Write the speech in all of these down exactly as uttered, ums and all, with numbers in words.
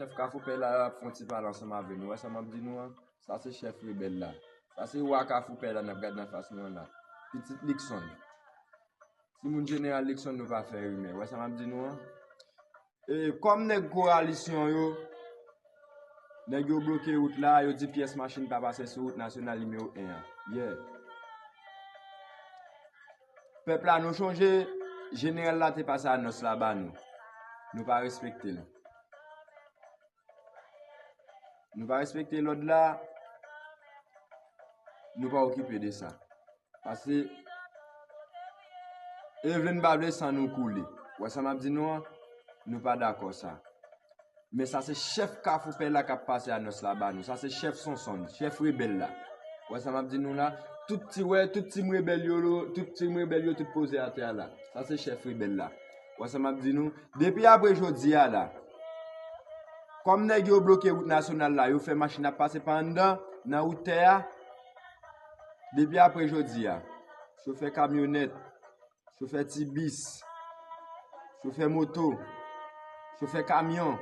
Chèf Kafou Pèla ap fè yon ti pale ansanm avè nou. Wè sa m ap di nou an? Sa se chèf rebèl la. Sa se wa Kafou Pèla n ap gade nan fas nou an la. Pitit Likson. Timoun Jeneral Likson, nou pa fè rimè. Wè sa m ap di nou an? E, kòm nèg kowalisyon yo, nèg yo bloke wout la, yo di pyès machin pa pase sou wout nasyonal nimewo en an. Yeah. Pèp la, nou chonje, jeneral la te pase anons la ba nou. Nou pa respekte l. Nou pa respekte lòd la, nou pa okipe de sa. Paske e vle n pa vle san nou koule. Wè sa m ap di nou an? Nou pa dakò sa. Men sa se chèf Kafou Pèla k ap pase anons la ba nou. Sa se chèf Sonsonn, chèf rebèl la. Wè sa m ap di nou la? Tout ti, wè, tout tim rebèl yo, lo- tout tim rebèl yo, tout poze atè a la. Sa se chèf rebèl la. Wè sa m ap di nou? Depi apre jodi a la, kòm nèg yo bloke wout nasyonal la, yo fè machin ap pase pa anndan, nan wout tè a. Depi apre jodi a, chofè kamyonèt, chofè ti bis, chofè moto, chofè kamyon,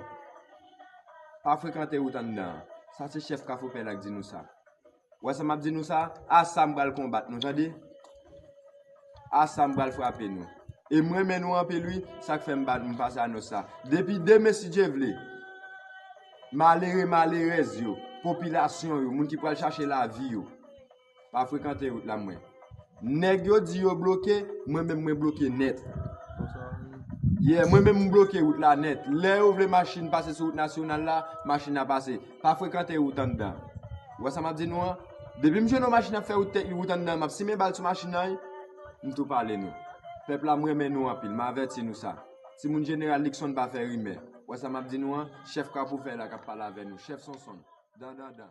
pa frekante wout anndan an. Sa se chèf Kafou Pèla k di nou sa. Wè sa m ap di nou sa? A sa m pral konbat nou, tande? A sa m pral frape nou. E m renmen nou anpil, wi, sa k fè m ba- m pase anons sa. Depi demen, si Dye vle, malere, malerèz yo, popilasyon yo, moun ki pral chache lavi yo, pa frekante wout la, mwen. Nèg yo di yo bloke, mwen menm mwen bloke nèt. Yeah, mwen menm m bloke wout la nèt. Lè yo vle machin pase sou wout nasyonal la, machin nan pase. Pa frekante wout anndan. Ou wè sa m ap di nou an? Depi m jwenn yon machin ap fè wout, tè- wout anndan, m ap simen bal sou machin nan, wi. M tou pale nou. Pèp la, m renmen nou anpil, m avèti nou sa. Timoun Jeneral Likson pa fè rimè. Ou wè sa m ap di nou an? Chèf Kafou Pèla k ap pale avè nou. Chèf Sonsonn. Dan, dan, dan.